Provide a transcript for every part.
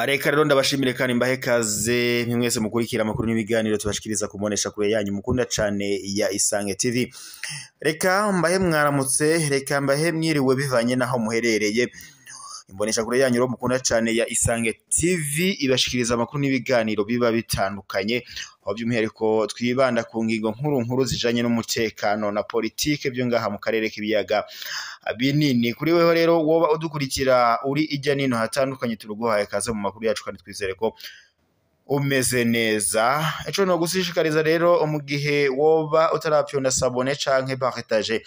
Reka rero ndabashimire kandi mbahe kaze mwese mukurikira amakuru n'ibiganiro tubashikiriza kumonesha kure yanyu mukunda cane ya Isange TV. Reka mbahe mwaramutse, reka mbahe mwiriwe bivanye naho muherereye. Imbonesha kure yanyu ro mukunda cane ya Isange TV ibashikiriza amakuru n'ibiganiro biba bitandukanye, aho by'umwihariko twibanda ku ngingo nkuru nkuru zijanye n'umutekano na politike byo ngaha mu karere k'ibiyaga binini. Kuri weho rero woba udukurikira uri ijya nino hatandukanye, turuguhaye kaze mu makuru yacu kandi twizere ko umeze neza. Eco no gushishikariza rero mu gihe woba utarapyonda sabone canke partage,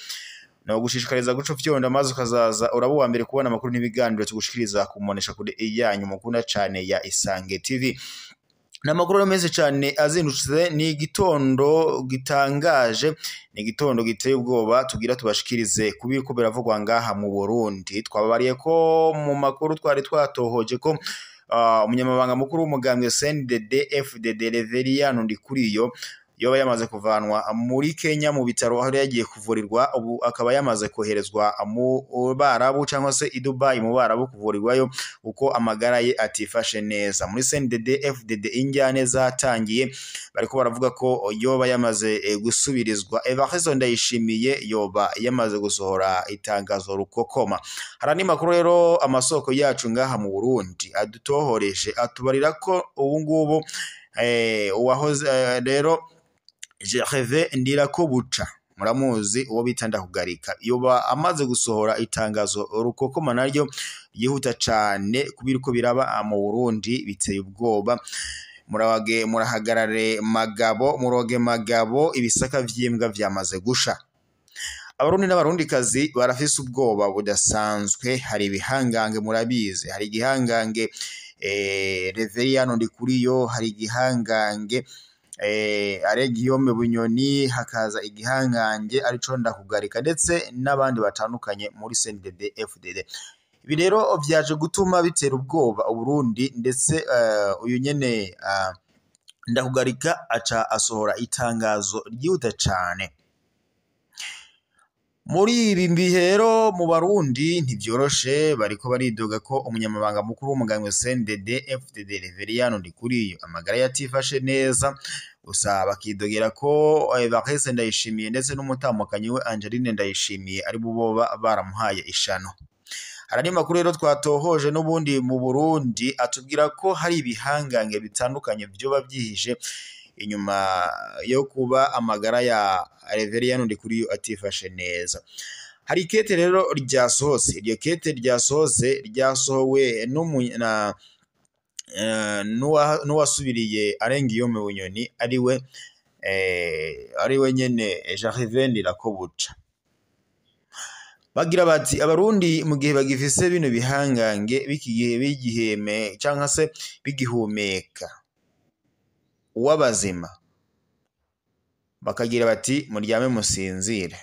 no gushishikariza guca ufyonda maze ukazaza uraba uwa mbere kubona amakuru n'ibiganiro tugushikiriza kumonesha kure yanyu mukunda cane ya Isange TV. N'amakuru meza cyane azindutse, ni igitondo gitangaje, ni igitondo giteye ubwoba tugira tubashikirize kubiriko biravugwa ngaha mu Burundi. Twababariye ko mu makuru twari twatohoje ko umunyamabanga mukuru w'umugambwe CNDD FDD Reverien Ndikuriyo yoba yamaze kuvanwa muri Kenya mu bitaro aho yagiye kuvurirwa, ubu akaba yamaze koherezwa mu Barabu cyangwa se i Dubai mu Barabu kuvurirwayo uko amagara ye atifashe neza. Muri CNDD FDD injyane zatangiye, bariko baravuga ko yoba yamaze gusubirizwa. Evariste Ndayishimiye yoba yamaze gusohora itangazo rukokoma. Hari andi makuru rero amasoko yacu ngaha mu Burundi adutohoreje atubarira ko ubu ngubu uwahoze rero Gervais Ndirakobuca, muramuzi uwo bita Ndakugarika, yoba amaze gusohora itangazo rukokoma naryo yihuta cane kubiriko biraba mu Burundi biteye ubwoba. Murabage murahagarare magabo, muroge magabo, ibisaka vy'imbwa vyamaze gusha. Abarundi n'abarundikazi barafise ubwoba budasanzwe. Hari ibihangange murabizi, hari igihangange Reverien Ndikuriyo, hari igihangange Alain Guillaume Bunyoni, hakaza igihangange arico Ndakugarika ndetse n'abandi batandukanye muri CNDD FDD. Ibi rero vyaje gutuma bitera ubwoba Uburundi, ndetse uyu nyene Ndakugarika aca asohora itangazo ryihuta cane. Muri ibi bihero mu Barundi ntivyoroshe, bariko baridoga ko umunyamabanga mukuru w'umugambwe CNDD FDD Reverien Ndikuriyo amagara yatifashe neza, gusa bakidogera ko Evariste Ndayishimiye ndetse n'umutamukanyi we Angeline Ndayishimiye ari bo boba baramuhaye ishano. Hari andi makuru rero twatohoje n'ubundi mu Burundi atubwira ko hari ibihangange bitandukanye vyoba vyihishe inyuma yo kuba amagara ya Reverien Ndikuriyo atifashe neza. Hari ikete rero ryasohotse, iryo kete ryasohotse ryasohowe n'uwasubiriye Alain Guillaume Bunyoni ariwe nyene Gervais Ndirakobuca. Bagira bati abarundi mu gihe bagifise bino bihangange bikigihe bigiheme canka se bigihumeka uwabazima, bakagira bati muryame musinzire.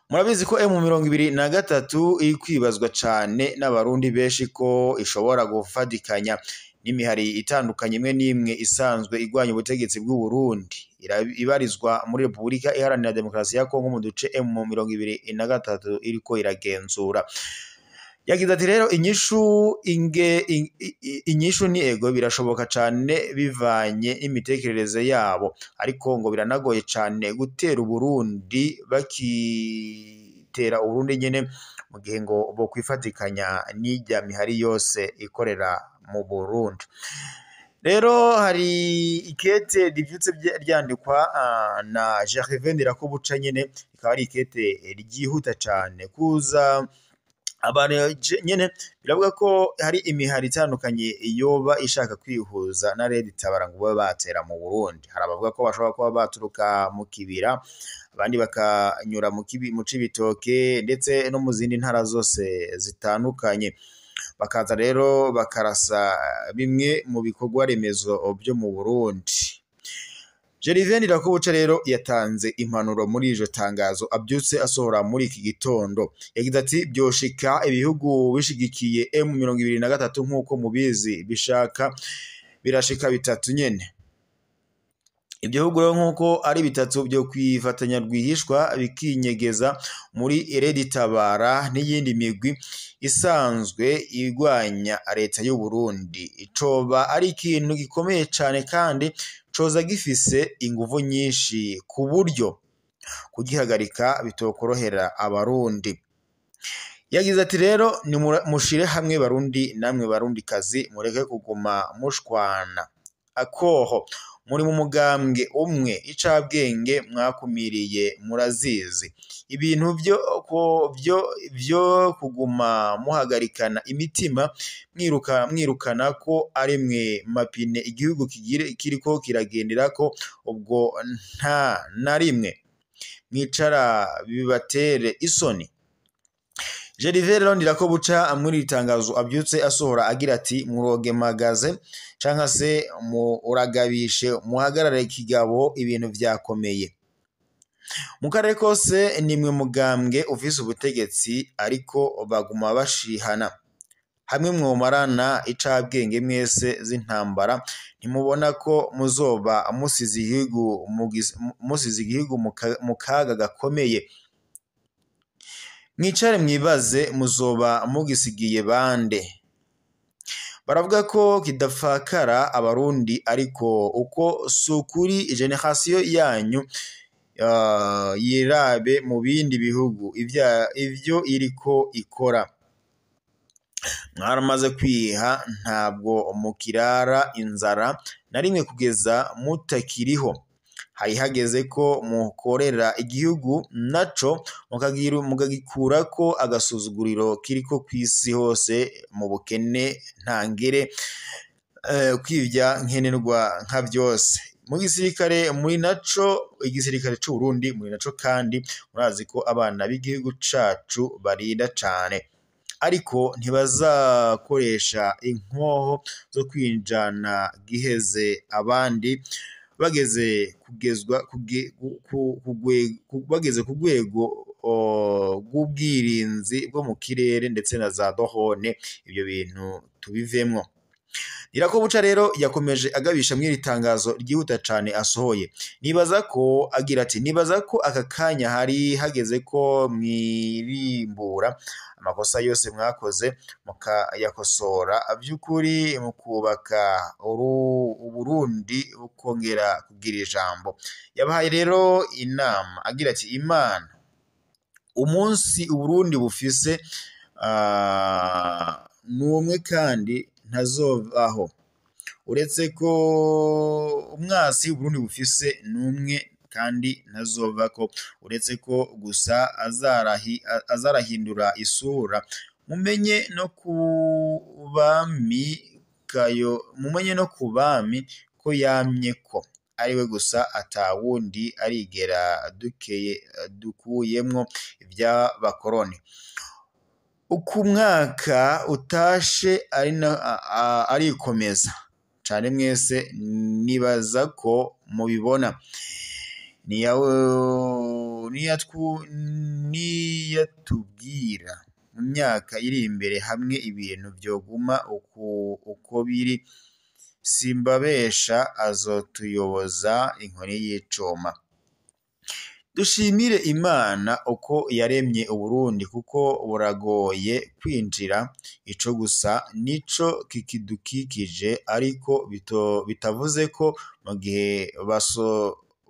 Murabizi ko M23 iri kwibazwa cane n'abarundi benshi ko ishobora gufatikanya n'imihari itandukanye imwe n'imwe isanzwe igwanya ubutegetsi bw'u Burundi, ibarizwa muri Repubulika Iharanira Demokarasi ya Kongo mu duce M23 iriko iragenzura. Yagize ati rero inyishu ni ego, birashoboka cane bivanye n'imitekerereze yabo, ariko ngo biranagoye cane gutera Uburundi bakitera Uburundi nyene mu gihe ngo bo kwifatikanya n'ijya mihari yose ikorera mu Burundi. Rero hari ikete rivyutse ryandikwa na Gervais Ndirakobuca nyene, rikaba ari ikete ryihuta cane kuza abantu nyene. Biravuga ko hari imihari itandukanye yoba ishaka kwihuza na Red Tabara ngo babe batera mu Burundi. Hari abavuga ko bashobora kuba baturuka mu Kibira, abandi bakanyura mu Cibitoke ndetse no mu zindi ntara zose zitandukanye, bakaza rero bakarasa bimwe mu bikorwa remezo byo mu Burundi. Gervais Ndirakobuca rero yatanze impanuro muri iryo tangazo abyutse asohora muri iki gitondo. Yagize ati byoshika ibihugu bishigikiye M23 nkuko mubizi bishaka birashika bitatu nyene. Ibyo bihugu rero nk'uko ari bitatu byo kwifatanya rwihishwa bikinyegeza muri Red Tabara n'iyindi migwi isanzwe igwanya leta y'u Burundi, coba ari ikintu gikomeye cane kandi coza gifise inguvu nyinshi ku buryo kugihagarika bitokorohera Abarundi. Yagize ati rero mushire hamwe Barundi namwe Barundikazi, mureke kuguma mushwana akoho muri mu mugambwe umwe, icabwenge mwakumiriye murazizi. Ibintu vyo kuguma muhagarikana imitima mwirukana ko ari mwe mapine igihugu kiriko kiragenderako, ubwo nta na rimwe mwicara bibatere isoni. Gervais rero Ndirakobuca muri iri tangazo abyutse asohora agira ati murogemagaze canka se muragabishe, muhagarare kigabo, ibintu vyakomeye. Mu karere kose nimwe mugambwe ufise ubutegetsi, ariko baguma bashihana. Hamwe mwomarana icabwenge mwese z'intambara, ntimubona ko muzoba musize igihugu mu kaga gakomeye? Mwicare mwibaze, muzoba mugisigiye bande? Baravuga ko kidafakara Abarundi, ariko uko sukuri. Génération yanyu yirabe mu bindi bihugu ivyo iriko ikora. Mwaramaze kwiha, ntabwo mukirara inzara na rimwe kugeza mutakiriho. Hari hageze ko mukorera igihugu naco mukagikurako agasuzuguriro kiriko kw'isi hose mu bukene ntangere, kwivya nkenerwa nka vyose. Mu gisirikare muri naco, igisirikare c'u Burundi muri naco, kandi murazi ko abana b'igihugu cacu barinda cane, ariko ntibazakoresha inkoho zo kwinjana giheze abandi bageze kugezwa bageze ku rwego rw'ubwirinzi bwo mu kirere ndetse na za drone. Ibyo bintu tubivemwo. Ndirakobuca rero yakomeje agabisha mw'iri tangazo ryihuta cane asohoye. Nibaza ko agira ati nibaza ko aka kanya hari hageze ko mwirimbura amakosa yose mwakoze, mukayakosora by'ukuri, mukubaka Uburundi bukongera kugira ijambo. Yabahaye rero inama agira ati Imana umunsi Uburundi bufise ni umwe kandi ntazovaho, uretse ko umwasi Uburundi bufise ni umwe kandi ntazovako, uretse ko gusa azarahindura isura. Mumenye no ku bami ko yamye ko ariwe gusa atawundi arigera dukeye dukuyemwo ivy'abakoroni. Uko umwaka utashe arikomeza cane, mwese nibaza ko mubibona. Niyatubwira mu myaka iri imbere hamwe ibintu vyoguma uko biri, simbabesha azotuyoboza inkoni y'icuma. Dushimire Imana uko yaremye Uburundi, kuko buragoye kwinjira. Ico gusa nico kikidukikije, ariko bitavuze ko mu gihe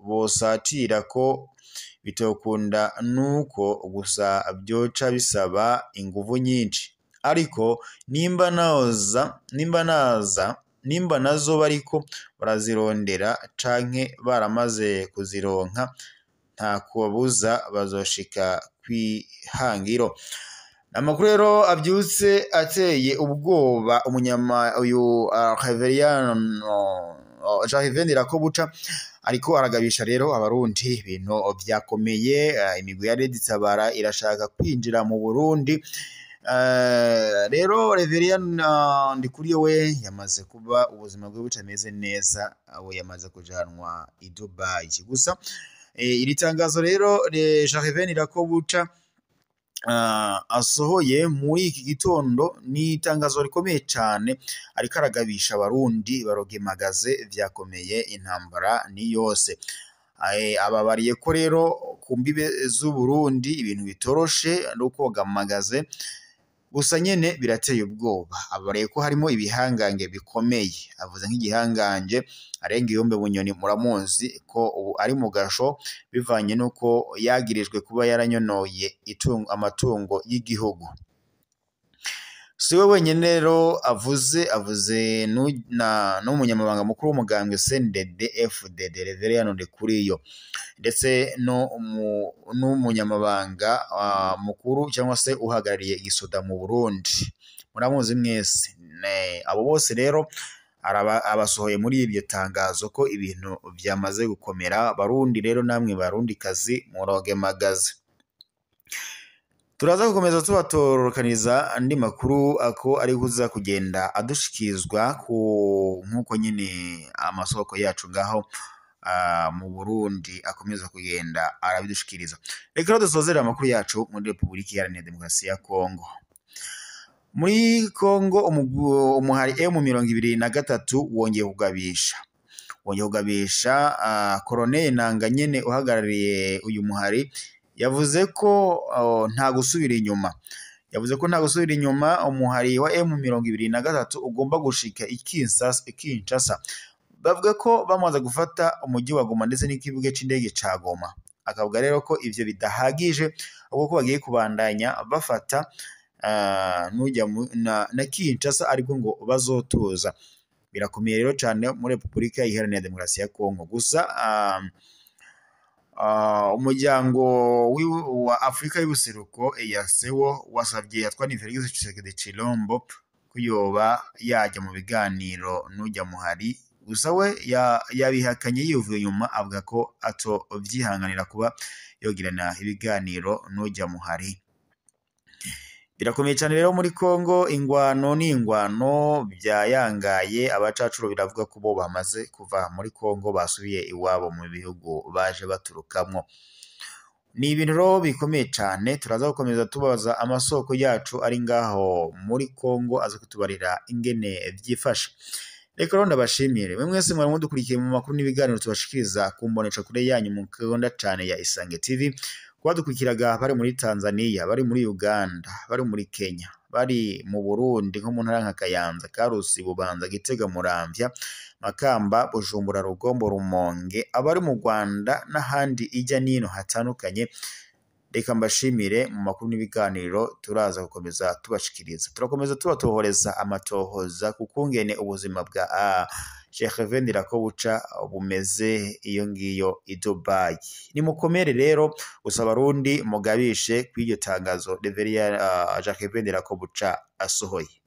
bosatira ko bitokunda, nuko gusa vyoca bisaba inguvu nyinshi. Ariko nimba nazo bariko barazirondera canke baramaze kuzironka, nta kubabuza bazoshika kw'ihangiro. Amakuru rero avyutse ateye ubwoba. Umunyama uyu Reveriyano Gervais Ndirakobuca ariko aragabisha rero Abarundi, ibintu vyakomeye. Imigwi ya Red Tabara irashaka kwinjira mu Burundi. Rero Reveriyano Ndikuriyo we yamaze kuba ubuzima bwe butameze neza, we yamaze kujanwa i Dubai. Gusa iri tangazo rero Gervais Ndirakobuca asohoye muri iki gitondo ni itangazo rikomeye cyane, ariko aragabisha abarundi barogemagaze, vyakomeye, intambara ni yose. Ababariye ko rero ku mbibe z'u Burundi ibintu bitoroshe no kogamagaze gusa nyene birateye ubwoba. Ababariye ko harimo ibihangange bikomeye, avuze nk'igihangange arenga Iyombe Bunyoni, muramuzi ko ubu ari mu gasho bivanye n'uko yagirijwe kuba yaranyonoye amatungo y'igihugu. Si we wenyine rero avuze n'umunyamabanga mukuru w'umugambwe CNDD FDD Reverien Ndikuriyo, ndetse n'umunyamabanga mukuru cyangwa se uhagarariye igisoda mu Burundi, muramuzi mwese. Abo bose rero abasohoye muri iryo tangazo ko ibintu byamaze gukomera. Barundi rero namwe barundi kazi murogemagaze. Turaza gukomeza tubatororokaniza andi makuru ako ari kuza kugenda adushikirizwa ku nkuko nyine amasoko yacu ngaho mu Burundi akomeza kugenda arabidushikiriza. Reka dusozere amakuru yacu muri Republika Iharanira Demokarasi ya Kongo. Muri Kongo umuhari M23 wongeye kugabisha. Colonel Nanga nyene uhagarariye uyu muhari yavuze ko nta gusubira inyuma. Yavuze ko nta gusubira inyuma, umuhari wa M23 ugomba gushika i Kinshasa. Bavuga ko bamaze gufata umujyi wa Goma ndetse n'ikibuga c'indege ca Goma. Akavuga rero ko ivyo bidahagije, ahubwo ko bagiye kubandanya bafata nujya na Kinshasa ariko ngo bazotuza. Birakomeye rero cyane muri Republika Iharanira Demokarasi ya Kongo. Gusa umuryango wa Afrika y'ubuseruko EAC wo wasavye Antoine Felix Tshisekedi Tshilombo kuyoba yajya mu biganiro n'ujya muhari. Gusa we yabihakanye yivuye inyuma, avuga ko atovyihanganira kuba yogirana ibiganiro n'ujya muhari. Birakomeye cyane rero muri Kongo, ingwano n'ingwano byayangaye. Abacacuro biravuga ko bo bamaze kuva muri Kongo basubiye iwabo mu bihugu baje baturukamwo. Ni ibintu rero bikomeye cyane. Turaza gukomeza tubaza amasoko yacu ari ngaho muri Kongo aza kutubarira ingene vyifashe. Reka rero ndabashimire mwe mwese mwari mudukurikiye mu makuru n'ibiganiro tubashikiriza ku mbonesha kure yanyu mukunda cyane ya Isange TV. Kubadukurikiraga bari muri Tanzania, bari muri Uganda, bari muri Kenya, bari mu Burundi nko mu ntara nka Kayanza, Karusi, Bubanza, Gitega, Muramvya, Makamba, Bujumbura, Rugombo, Rumonge, abari mu Rwanda n'ahandi ijya nino hatandukanye. Reka mbashimire mu makuru n'ibiganiro turaza gukomeza tubashikiriza. Turakomeza tubatohoreza amatohoza kukungene ubuzima bwa Sheikh Ndirakobuca bumeze iyo ngiyo i Dubai. Nimukomere rero gusa abarundi mugabishe kw'iryo tangazo Reverien Jacques Ndirakobuca asohoye.